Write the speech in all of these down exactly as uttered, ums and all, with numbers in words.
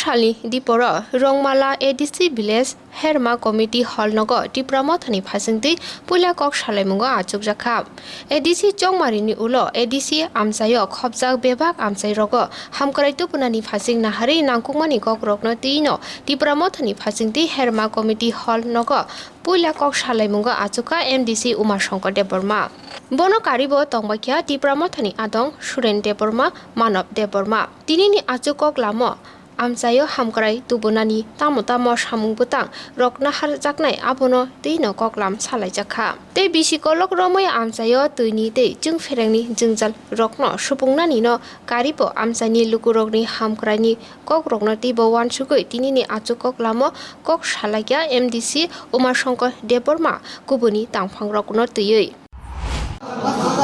Salni diporo Rongmala A D C village Herma Committee Hall nogo Tipra Mothani phasingtwi puila kok salaimungo achukjakha. A D C chongmarini ulo A D C amchaio khopjak bebak amchairogo hamkrai tubunani phasing naharwi nangkukmani kokrokno twino Tipra Mothani phasingtwi Herma Committee Hall nogo puila kok salaimungo achukha M D C Uma Shankar Debbarma. Bono karibo tongbaikha Tipra Mothani adong Suren Debbarma, Manob Debbarma. Tinini achuk kok lamo amchaio hamkrai tubunani tamo tamo samung bwtang rok naharjaknai abono twino koklam salaijakha. Tei bisi kolok romwi amchaio twini tei chwngpherengni jwngjal rokno supungnanino karibo amchaini lukurokni hamkraini kokrokno teibo uansugwi tinini achuk kok lamo kok salaikha M D C Uma Shankar Debbarma kubuni tangphangrokno twiwi.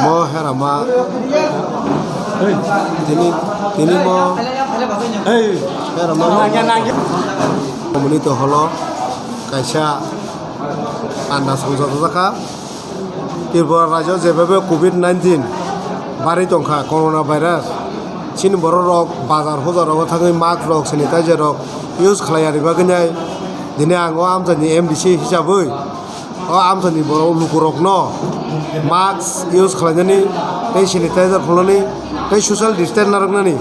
Mo herama tini, tini mo herama muni to holo kaisa anda songjajakha. Tripura rajyo jebebe covid nineteen bari tongkha, corona virus, chini borok rok bazar hojar rogo thangwi mask rok, sanitizer rok use khlai ani bagwi nai dini ang o amchaini M D C hisabwi o amchaini borok lukurokno mask use khlainani tei sanitizer phunani tei social distance narwknani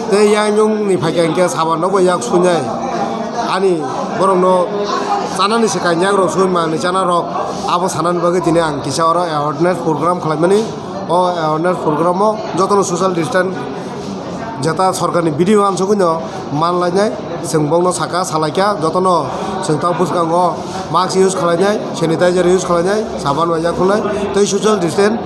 tei yang yungni phaikha hinkhe sabanno bo yak suinai ani borokno chanani swkang yakrok sui manwi chanarok abo sanani bagwi tini ang kisa oro awareness program khlaimani. O awareness program o jotono social distance jeta sorkarni bidiyo uansugwino manlainai, chwng bokno saka salaikha, jotono chwng tabuk bwskango mask use khlainai, sanitizer use khlainai, saban bai yakhulnai tei social distance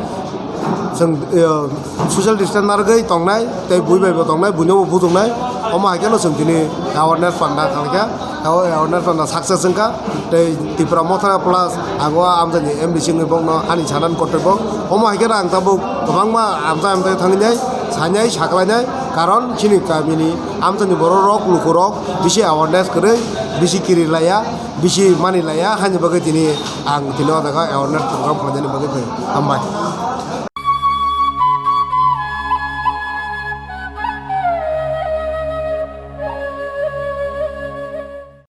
chwng, eh, social distance narwgwi tongnai tei bui bai bo tongnai, buino bo bujoknai. Omo hai kheno chwng tini awareness panda khlaikha. Abo awareness no success wngkha. Tei Tipra Motha plus ang o amchaini M D C wngwi bokno ani sanani kotor bo. Omo hai kheno ang tabuk kwbangma amchai amchai thangnai, sainai, saklainai, karon chini kamini amchaini borok rok, lukurok bisi awareness kwrwi, bisi kiri laiya, bisi mani laiya, haini bagwi tini ang tini o jaga awareness program khlainani bagwi phai. Hambai.